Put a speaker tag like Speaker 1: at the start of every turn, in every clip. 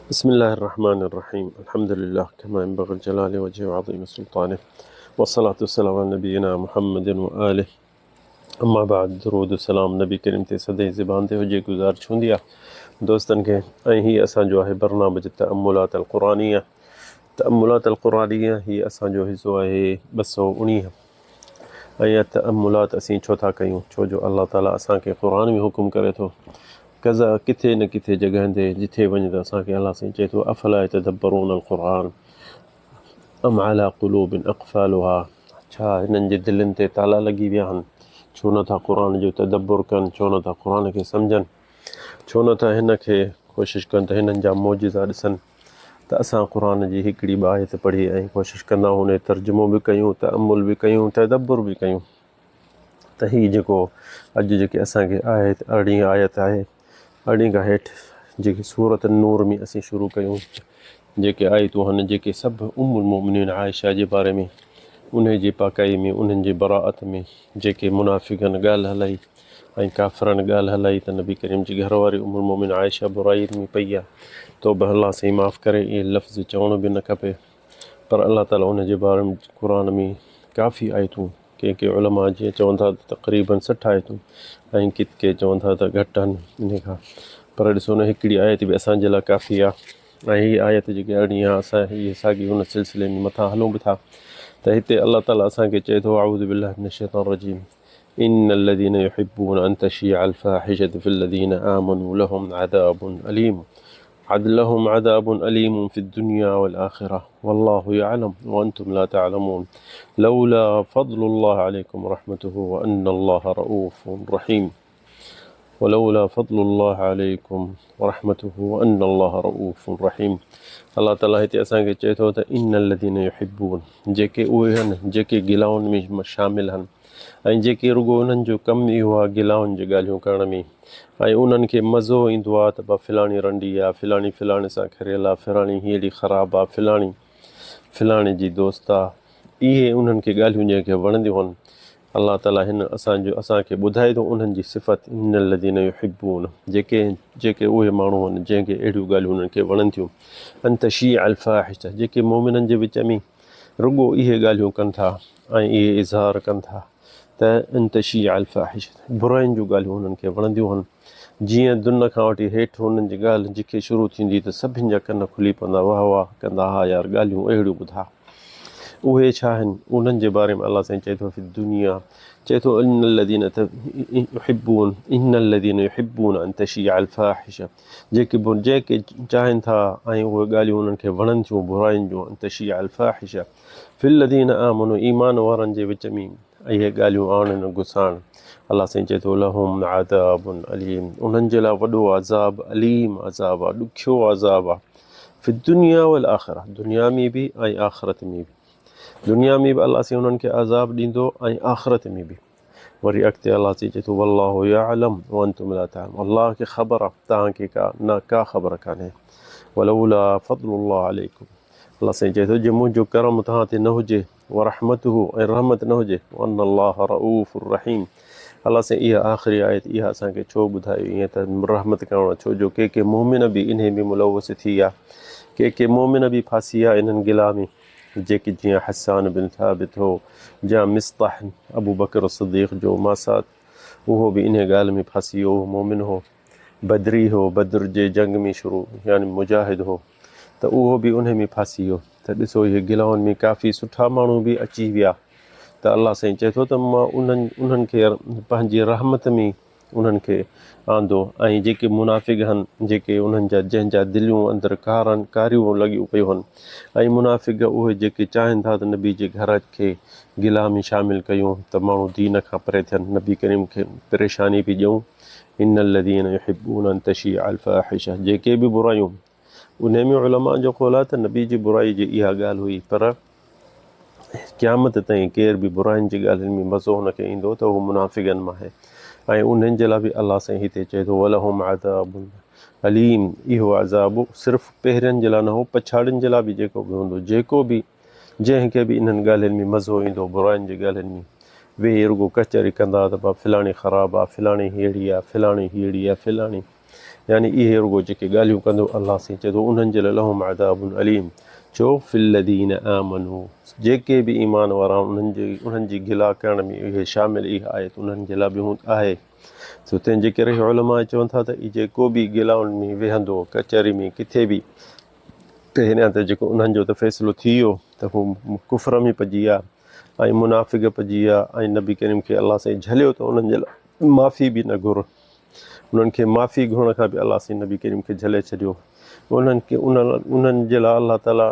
Speaker 1: بسم الله الرحمن الرحيم الحمد لله كما ينبغي الجلال وجهه وعظيم سلطانه والصلاة والسلام على نبينا محمد وآله اما بعد درود و سلام نبي ڪريم تي سدائين زبان تي هجي گذارش هوندي آهي دوستن کي ۽ هي اسان جو آهي برنامج تأملات القرآنية تأملات القرآنية هي اسان جو حصو آهي 219 ۽ اها تأملات اسين ڇو ٿا ڪيون ڇو جو الله تعالي اسان کي قرآن ۾ حڪم ڪري ٿو قضا ڪٿي نه ڪٿي جڳهن تي جٿي وڃ ته اسان کي الله سائين چئي ٿو افلا يتدبرون القرآن ام علي قلوب اقفالها ڇا هنن جي دلين تي تالا لڳي ويا آهن ڇو نه ٿا قرآن جو تدبر ڪن ڇو نه ٿا قرآن کي سمجهن ڇو نه ٿا هن کي ڪوشش ڪن ته هنن جا معجزا ڏسن ته اسان قرآن جي هڪڙي ٻه آيت پڙهي ۽ ڪوشش ڪندا آهيون ان جو ترجمو به ڪيون تامل به ڪيون تدبر به ڪيون ته هي جيڪو اڄ جيڪي اسان کي آيت ارڙهين آيت آهي ارڙهين کان هيٺ جيڪي سورت النور ۾ اسين شروع ڪيون جيڪي آيتون هن جيڪي سڀ ام المؤمنين عائشه جي باري ۾ انهي جي پاڪائي ۾ انهن جي براءت ۾ جيڪي منافقن ڳالهه هلائي ۽ ڪافرن ڳالهه هلائي ته نبي ڪريم جي گهر واري ام المؤمن عائشه برائي ۾ پئي آ توبه الله سائين معاف ڪري اهي لفظ چوڻ به نه کپي پر الله تعالي ان جي باري ۾ قرآن ۾ ڪافي آيتون ڪي ڪي علماء جيئن چون ٿا ته تقريبن 60 آيتون ۽ ڪي ڪي چون ٿا ته گهٽ آهن انهي کان پر ڏسو نه هڪڙي آيت به اسان جي لاء ڪافي آ ۽ هي آيت جيڪي ارڙهين آ اسان هي ساڳي ان سلسلي ۾ مٿان هلون به ٿا ته هتي الله تعالي اسان کي چئي ٿو اعوذ بالله من الشيطان الرجيم ان الذين يحبون ان تشيع الفاحشة في الذين آمنوا لهم عذاب أليم عد لهم عذاب أليم في الدنيا والآخرة والله يعلم وأنتم لا تعلمون لولا فضل الله عليكم ورحمته وأن الله رؤوف رحيم ولولا فضل الله عليكم ورحمته وأن الله رؤوف رحيم الله تعالي هتي اسان کي چئي ٿو ته ان الذين يحبون جيڪي اهي آهن جيڪي گلائن ۾ شامل آهن ۽ جيڪي رڳو انهن جو ڪم اهو آهي گلائن جي ڳالهيون ڪرڻ ۾ ۽ انهن کي مزو ايندو آهي ته با فلاڻي رنڊي آهي فلاڻي فلاڻي سان کريل آهي فلاڻي هيئڙي خراب آهي فلاڻي فلاڻي جي دوست آهي اهي انهن کي ڳالهيون جنهن کي وڻنديون هن الله تعالي هن اسان جو اسان کي ٻڌائي ٿو انهن جي صفت ان الذين يحبون جيڪي جيڪي اهي ماڻهو آهن جنهن کي اهڙيون ڳالهيون انهن کي وڻن ٿيون ان تشيع الفاحشه جيڪي مؤمنن جي وچ ۾ رڳو اهي ڳالهيون ڪن ٿا ۽ اهي اظهار ڪن ٿا ته ان تشيع الفاحشة براين جون ڳالهيون هنن کي وڻنديون هن جيئن دن کان وٺي هيٺ هنن جي ڳالهه جکي شروع ٿيندي ته سڀن جا ڪن کلي پوندا واهه واهه ڪندا ها يار ڳالهيون اهڙيون ٻڌا اهي ڇا آهن انهن جي باري ۾ الله سائين چئي ٿو في الدنيا چئي ٿو ان الذين يحبون ان الذين يحبون ان تشيع الفاحشه جيڪي به جيڪي چاهين ٿا ۽ اهي ڳالهيون انهن کي وڻن ٿيون براين جون ان تشيع الفاحشه في الذين آمنوا ايمان وارن جي وچ ۾ اهي ڳالهيون آڻڻ گسائڻ الله سائين چئي ٿو لهم عذاب اليم انهن جي لاء وڏو عذاب اليم عذاب آ ڏکيو عذاب آ في الدنيا والآخرة دنيا ۾ به ۽ آخرت ۾ به دنيا ۾ به الله سائين انهن کي عذاب ڏيندو ۽ آخرت ۾ به وري اڳتي الله سائين چئي ٿو والله يعلم وانتم لا تعلمون الله کي خبر آ توهان کي ڪا نه ڪا خبر ڪانهي ولولا فضل الله عليڪم الله سائين چئي ٿو جي منهنجو ڪرم توهان تي نه هجي ورحمته ۽ رحمت نه هجي وان الله رؤوف رحيم الله سائين اها آخري آيت اها اسان کي ڇو ٻڌايو ائين ته رحمت ڪرڻ ڇو جو ڪي ڪي مؤمن به انهي ۾ ملوث ٿي ويا ڪي ڪي مؤمن به ڦاسي ويا انهن گلا ۾ جيڪي جيئن حسان بن ثابت هو جا مصطح ابوبڪر صديق جو ماسات اهو به انهيء ڳالهه ۾ ڦاسي ويو اهو مؤمن هو بدري هو بدر جي جنگ ۾ شروع يعني مجاهد هو ته اهو به انهيء ۾ ڦاسي ويو ته ڏسو اهي گلائن ۾ ڪافي سٺا ماڻهو به اچي ويا ته الله سائين چئي ٿو ته مان انهن انهن کي پنهنجي رحمت ۾ انهن کي آندو ۽ جيڪي منافق هن جيڪي انهن جا جنهن جا دليون اندر ڪارن ڪاريون لڳيون پيون هن ۽ منافق اهي جيڪي چاهين ٿا ته نبي جي گهر کي گلا ۾ شامل ڪيون ته ماڻهو دين کان پري ٿين نبي ڪريم کي پريشاني به ڏيون ان الذين يحبون ان تشيع الفاحشه جيڪي به برايون انهي ۾ علماء جو قول آهي ته نبي جي برائي جي اها ڳالهه هئي پر قيامت تائين ڪير به براين جي ڳالهين ۾ مزو هن کي ايندو ته هو منافقن مان آهي ۽ انهن جي لاء به الله سائين هتي چئي ٿو ولهم عذاب اليم اهو عذاب صرف پهرين جي لاء نه هو پڇاڙين جي لاء به جيڪو به هوندو جيڪو به جنهن کي به انهن ڳالهين ۾ مزو ايندو براين جي ڳالهين ۾ ويهي رڳو ڪچهري ڪندا ته با فلاڻي خراب آ فلاڻي هيڙي آ فلاڻي هيڙي آ فلاڻي. يعني اهي رڳو جيڪي ڳالهيون ڪندو الله سائين چئي ٿو انهن جي لاء لهم عذاب اليم ڇو في الذين آمنوا جيڪي به ايمان وارا انهن جي انهن جي گلا ڪرڻ ۾ اهي شامل اها آيت انهن جي لاء به آهي سو تنهن جي ڪري علماء چون ٿا ته جيڪو به گلائن ۾ ويهندو ڪچهري ۾ ڪٿي به ته هن ته جيڪو انهن جو ته فيصلو ٿي ويو ته هو ڪفر ۾ پئجي ويا ۽ منافق پئجي ويا ۽ نبي ڪريم کي الله سائين جهليو ته انهن جي لاء معافي به نه گهر انهن کي معافي گهرڻ کان به الله سائين نبي ڪريم کي جهلي ڇڏيو انهن کي انهن جي لاء الله تعالي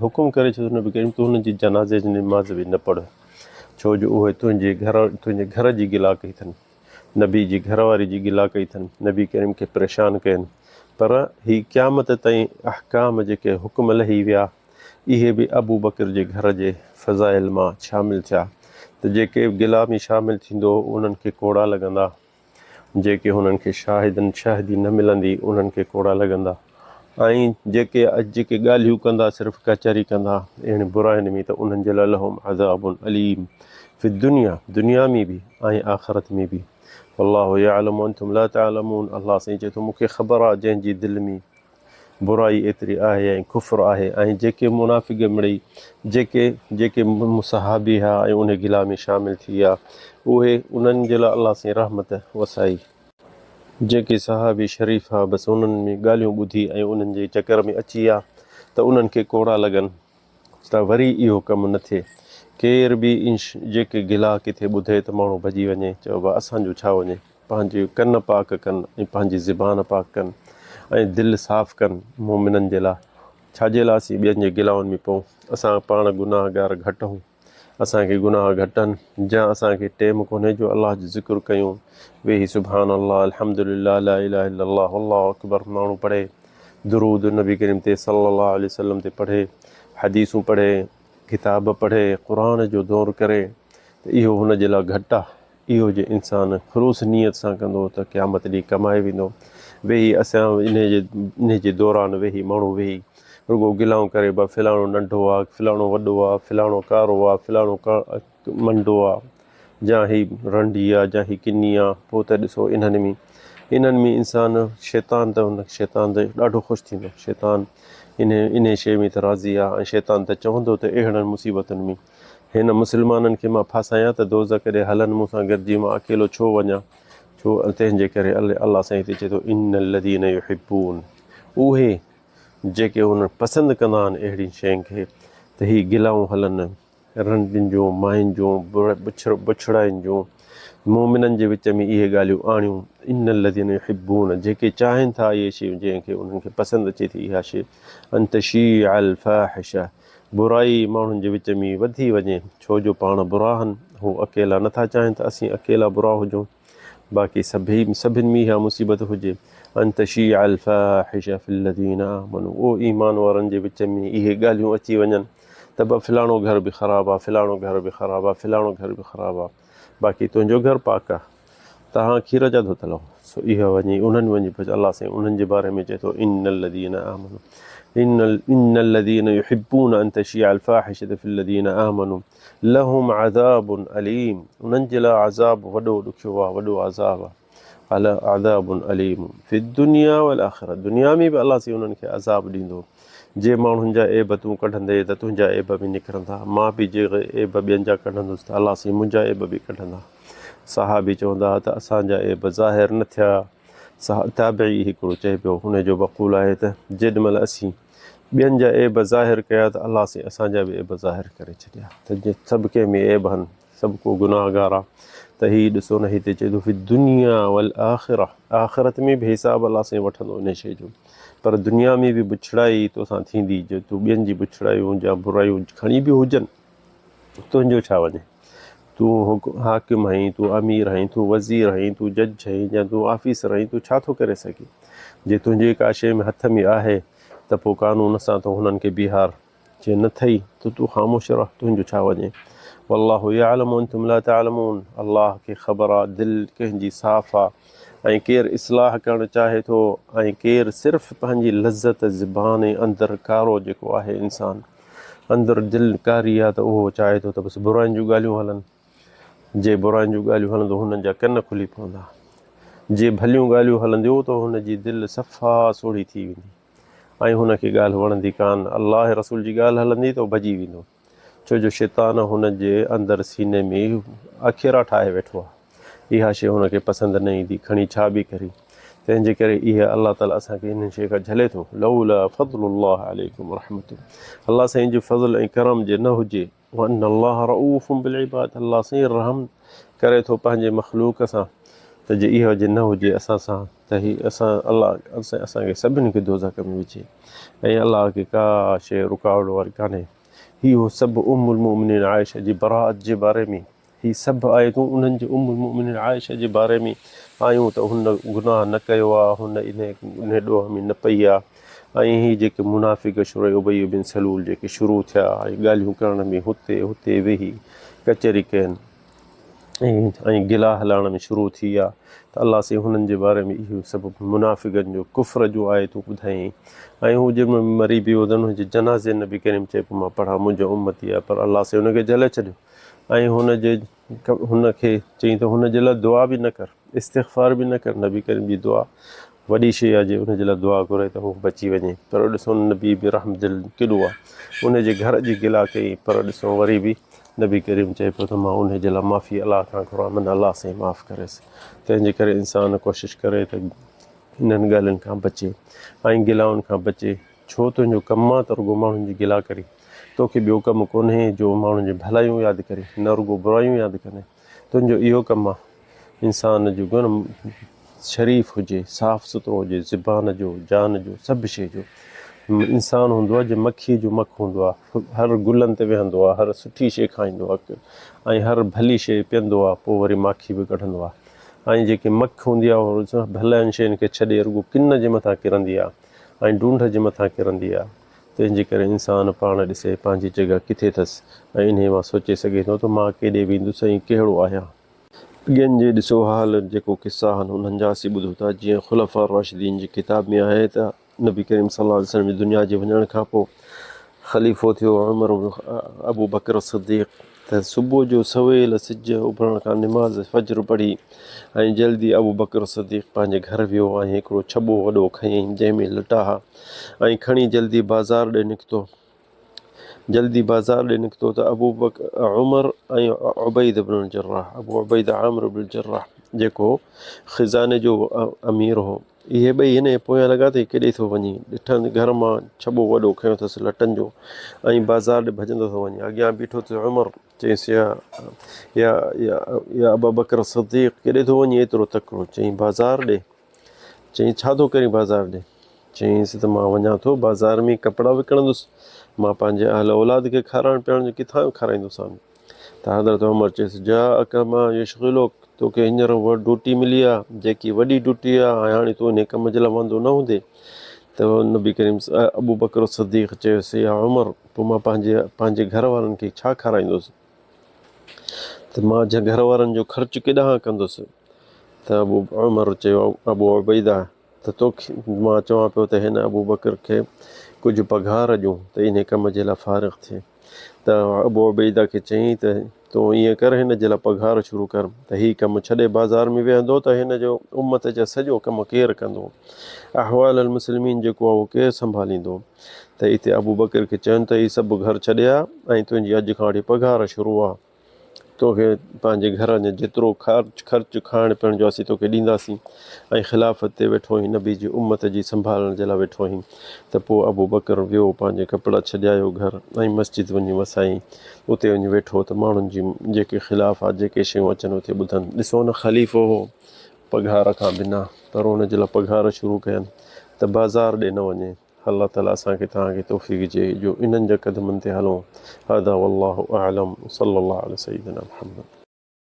Speaker 1: حڪم ڪري ڇڏيو نبي ڪريم تون انهن جي جنازي جي نماز به نه پڙهه ڇو جو اهي تنهنجي گهر تنهنجي گهر جي گلا ڪئي اٿن نبي جي گهر واري جي گلا ڪئي اٿن نبي ڪريم کي پريشان ڪين پر هي قيامت تائين احڪام جيڪي حڪم لهي ويا اهي به ابوبڪر جي گهر جي فضائل مان شامل ٿيا ته جيڪي گلا ۾ شامل ٿيندو انهن کي ڪوڙا لڳندا، جيڪي هنن کي شاهدن شاهدي نه ملندي انهن کي ڪوڙا لڳندا ۽ جيڪي جيڪي ڳالهيون ڪندا صرف ڪچهري ڪندا اهڙين براين ۾ ته انهن جي لاء لهم عذاب اليم في الدنيا دنيا ۾ به ۽ آخرت ۾ به والله يعلم وانتم لا تعلمون الله سائين چئي ٿو مون کي خبر آهي جنهن جي دل ۾ برائي ايتري آهي ۽ ڪفر آهي ۽ جيڪي منافق مڙئي جيڪي جيڪي صحابي ها ۽ انهي گلا ۾ شامل ٿي ويا اهي انهن جي لاء الله سائين رحمت وسائي. جيڪي صحابي شريف ها بس انهن ۾ ڳالهيون ٻڌي ۽ انهن جي چڪر ۾ اچي ويا ته انهن کي ڪوڙا لڳن. ته وري اهو ڪم نه ٿئي. ڪير به جيڪي گلا ڪٿي ٻڌي ته ماڻهو ڀڄي وڃي، چئو ڀا اسان جو ڇا وڃي. پنهنجي ڪن پاڪ ڪن ۽ پنهنجي زبان پاڪ ڪن ۽ دل صاف ڪن مؤمنن جي لاء. ڇاجي لاء اسين ٻين جي گلائن ۾ پئون. اسان پاڻ گناهگار گهٽ هون. اسان کي گناهه گهٽ آهن جا اسان کي ٽيم ڪونهي جو الله جو ذڪر ڪيون ويهي سبحان الله الحمد لله لا اله الا الله والله اڪبر ماڻهو پڙهي درود نبي ڪريم تي صلي الله عليه وسلم تي پڙهي حديثون پڙهي ڪتاب پڙهي قرآن جو دور ڪري ته اهو هن جي لاء گهٽ آهي اهو جي انسان خلوص نيت سان ڪندو ته قيامت ڏينهن ڪمائي ويندو ويهي اسان انهي جي انهي جي دوران ويهي ماڻهو ويهي رڳو گلائون ڪري با فلاڻو ننڍو آ فلاڻو وڏو آ فلاڻو ڪارو آ فلاڻو منڊو آ جا هي رنڊي آ جا هي ڪني آ پوء ته ڏسو انهن ۾ انهن ۾ انسان شيطان ته ان شيطان ته ڏاڍو خوش ٿيندو شيطان انهي انهي شيء ۾ ته راضي آ ۽ شيطان ته چوندو ته اهڙن مصيبتن ۾ هن مسلمانن کي مان ڦاسايان ته دوزخ ڏي هلن مون سان گڏجي مان اڪيلو ڇو وڃان ڇو تنهن جي ڪري الله سائين هتي چئي ٿو ان الذين يحبون اهي جيڪي هن پسند ڪندا آهن اهڙين شين کي ته هي گلائون هلن رنڊين جون، ماين جون، بڇڙاين جون، مؤمنن جي وچ ۾ اهي ڳالهيون آڻيون، ان الذين يحبون جيڪي چاهين ٿا اهي شيون جنهن کي انهن کي پسند اچي ٿي اها شيء ان تشيع الفاحشه برائي ماڻهن جي وچ ۾ وڌي وڃي ڇو جو پاڻ برا هن هو اڪيلا نٿا چاهين ته اسين اڪيلا برا هجون باقي سڀئي سڀن ۾ اها مصيبت هجي ان تشيع الفاحشه في الذين آمنوا او ايمان وارن جي وچ ۾ اهي ڳالهيون اچي وڃن ته به فلاڻو گهر به خراب آ فلاڻو گهر به خراب آ فلاڻو گهر به خراب آ باقي تنهنجو گهر پاڪ آ تهان کير جا ڌوتل هو سو اها وڃي انهن وڃي پڇ الله سائين انهن جي باري ۾ چئي ٿو ان الذين آمنوا ان ان الذين يحبون ان تشيع الفاحشه في الذين آمنوا لهم عذاب اليم انهن جي لاء عذاب وڏو ڏکيو آ وڏو عذاب آ علي عذاب اليم في الدنيا والاخره دنيا ۾ به الله سائين انهن کي عذاب ڏيندو جي ماڻهن جا عيب تون ڪڍندي ته تنهنجا عيب به نڪرندا مان به جي عيب ٻين جا ڪڍندس ته الله سائين منهنجا عيب به ڪڍندا صحابي چوندا ته اسان جا عيب ظاهر نه ٿيا تابعي هڪڙو چئي پيو ان جو بقول آهي ته جيڏ مهل اسين ٻين جا عيب ظاهر ڪيا ته الله سائين اسان جا به عيب ظاهر ڪري ڇڏيا ته سڀ ڪنهن ۾ عيب هن سڀ ڪو گناهگار آ ته هي ڏسو نه هتي چئي ٿو في الدنيا والآخره آخرت ۾ به حساب الله سائين وٺندو ان شيء جو پر دنيا ۾ به بڇڙائي توسان ٿيندي جو تون ٻين جي بڇڙايون يا برايون کڻي به هجن تنهنجو ڇا وڃي تون حاڪم آهين تون امير آهين تون وزير آهين تون جج آهين يا تون آفيسر آهين تون ڇا ٿو ڪري سگهين جي تنهنجي ڪا شيء ۾ هٿ ۾ آهي ته پوء قانون سان تون هنن کي بيهار جي نه ٿئي ته تون خاموش رھ تنهنجو ڇا وڃي والله يعلم وانتم لا تعلمون الله کي خبر آ دل ڪنهن جي صاف آ ۽ ڪير اصلاح ڪرڻ چاهي ٿو ۽ ڪير صرف پنهنجي لذت زبان ۽ اندر ڪارو جيڪو آهي انسان اندر دل ڪاري آ ته اهو چاهي ٿو ته بس براين جون ڳالهيون هلن جي براين جون ڳالهيون هلندو هنن جا ڪن کلي پوندا. جي ڀليون ڳالهيون هلنديون ته هن جي دل صفا سوڙهي ٿي ويندي ۽ هن کي ڳالهه وڻندي ڪانه. الله رسول جي ڳالهه هلندي ته هو ڀڄي ويندو. ڇو جو شيطان هن جي اندر سيني ۾ آکيرا ٺاهي ويٺو آهي. اها شيء هن کي پسند نه ايندي، کڻي ڇا به ڪري. تنهن جي ڪري اها الله تعاليٰ اسان کي انهن شيء کان جهلي ٿو. لولا فضل الله عليڪم ورحمته الله سائين جو فضل ۽ ڪرم جي نه هجي. وان الله رؤوف بالعباد الله سائين رحم ڪري ٿو پنهنجي مخلوق سان ته جي اهو جي نه هجي اسان سان ته هي اسان الله اسان کي سڀني کي دوزخ ۾ وجهي ۽ الله کي ڪا شيء رڪاوٽ واري ڪانهي. هي هو سڀ ام المؤمنين عائشه جي براءت جي باري ۾ هي سڀ آيتون انهن جي ام المؤمنين عائشه جي باري ۾ آيون ته هن گناهه نه ڪيو آ، هن انهي ڏوهه ۾ نه پئي آ ۽ هي جيڪي منافق شرع ابي بن سلول جيڪي شروع ٿيا ۽ ڳالهيون ڪرڻ ۾ هتي هتي ويهي ڪچهري ڪين ۽ گلا هلائڻ ۾ شروع ٿي ويا ته الله سائين هنن جي باري ۾ اهو سڀ منافقن جو ڪفر جون آيتون ٻڌايائين ۽ هو جنهن مهل مري به ويو ته ان جي جنازي نبي ڪريم چئي پيو مان پڙهان منهنجو امتي آهي پر الله سائين هن کي جهلي ڇڏيو ۽ هن جي هن کي چيائين ته هن جي لاء دعا به نه ڪر استغفار به نه ڪر نبي ڪريم جي دعا وڏي شيء آهي جي ان جي لاء دعا گهري ته هو بچي وڃي پر ڏسو نبي به رحم دل ڪيڏو آهي ان جي گهر جي گلا ڪئي پر ڏسو وري به نبي ڪريم چئي پيو ته مان ان جي لاء معافي الله کان گهران من الله سائين معاف ڪريس تنهن جي ڪري انسان ڪوشش ڪري ته انهن ڳالهين کان بچي ۽ گلائن کان بچي ڇو تنهنجو ڪم آ ته رڳو ماڻهن جي گلا ڪرين. توکي ٻيو ڪم ڪونهي جو ماڻهن جون ڀلايون ياد ڪرين، نه رڳو برايون ياد ڪرين. تنهنجو اهو ڪم آ. انسان جو گڻ شريف هجي، صاف سٿرو هجي، زبان جو، جان جو، سڀ شيء جو. انسان هوندو آ جيئن مکيء جو مک هوندو آ. هر گلن تي ويهندو آ، هر سٺي شيء کائيندو آ ۽ هر ڀلي شيء پيئندو آ، پوء وري ماکي به ڪڍندو آ. ۽ جيڪي مک هوندي آ اها ڀلين شين کي ڇڏي رڳو ڪن جي مٿان ڪرندي آ. ۽ ڍونڍ جي مٿان ڪرندي آ، تنهن جي ڪري انسان پاڻ ڏسي پنهنجي جڳهه ڪٿي ٿس ۽ انهيء مان سوچي سگهي ٿو ته مان ڪيڏي ويندس ۽ ڪهڙو آهيان. اڳين جي ڏسو حال جيڪو قصا آهن انهن جا اسين ٻڌون ٿا جيئن خلفاء الراشدين جي ڪتاب ۾ آهي ته نبي ڪريم صلي الله عليه وسلم جي دنيا جي وڃڻ کان پوء خليفو ٿيو عمر بن ابوبڪر صديق ته صبح جو سويل سج اڀرڻ کان نماز فجر پڙهي ۽ جلدي ابوبڪر صديق پنهنجي گهر ويو ۽ هڪڙو ڇٻو وڏو کنيائين جنهن ۾ لٽا ها ۽ کڻي جلدي بازار ڏي نڪتو. جلدي بازار ڏي نڪتو ته ابوبڪر عمر ۽ عبيد بن الجراح ابو عبيد عامر بن الجراح جيڪو خزاني جو امير هو اهي ٻئي هن جي پويان لڳا ته هي ڪيڏي ٿو وڃي. ڏٺن گهر مان ڇٻو وڏو کنيو اٿس لٽن جو ۽ بازار ڏي ڀڄندو ٿو وڃي. اڳيان بيٺو اٿس عمر. چيس يا يا يا يا ابابڪر صديق ڪيڏي ٿو وڃين ايترو تڪڙو؟ چيائين بازار ڏي. چيائين ڇا ٿو ڪرين بازار ڏي؟ چيائينس ته مان وڃان ٿو بازار ۾ ڪپڙا وڪڻندس. مان پنهنجي اهل اولاد کي کارائڻ پيارڻ جو ڪٿان کارائيندوسان. ته حضرت عمر چيس، جاءک ما يشغلک، توکي هينئر اها ڊوٽي ملي آ، جيڪي وڏي ڊوٽي آ ۽ هاڻي تون انهي ڪم جي لاء واندو نه هوندين. ته نبي ڪريم ابوبڪر صديق چيس، يا عمر، پوء مان پنهنجي پنهنجي گهر وارن کي ڇا کارائيندس؟ ته مان گهر وارن جو خرچ ڪيڏانهن ڪندس؟ ته ابو عمر چيو، ابو عبيده! ته توکي مان چوان پيو ته هن ابوبڪر کي ڪجهه پگهار ڏيون ته انهي ڪم جي لاء فارغ ٿئي. ته ابو عبيده کي چيائين ته تون ائين ڪر هن جي لاء پگهار شروع ڪر ته هي ڪم ڇڏي بازار ۾ ويهندو ته هن جو امت جا سڄو ڪم ڪير ڪندو؟ احوال المسلمين جيڪو آهي اهو ڪير سنڀاليندو؟ ته اتي ابوبڪر کي چين ته هي سڀ گهر ڇڏي آ ۽ تنهنجي اڄ کان وٺي پگهار شروع آ. توکي پنهنجي گهر ۾ جيترو خرچ کائڻ پيئڻ جو اسين توکي ڏينداسين ۽ خلافت تي ويٺو آهين نبي جي امت جي سنڀالڻ جي لاء ويٺو آهين ته پوء ابوبڪر ويو پنهنجي ڪپڙا ڇڏيايو گهر ۽ مسجد وڃي وسايائين اتي وڃي ويٺو ته ماڻهن جي جيڪي خلاف آ جيڪي شيون اچن اتي ٻڌن ڏسو نه خليفو هو پگهار کان بنا پر ان جي لاء پگهار شروع ڪين ته بازار ڏي نه وڃي. الله تعالي اسان کي توهان کي توفيق ڏي جو انهن جي قدمن تي هلون هذا والله اعلم وصلي الله علي سيدنا محمد.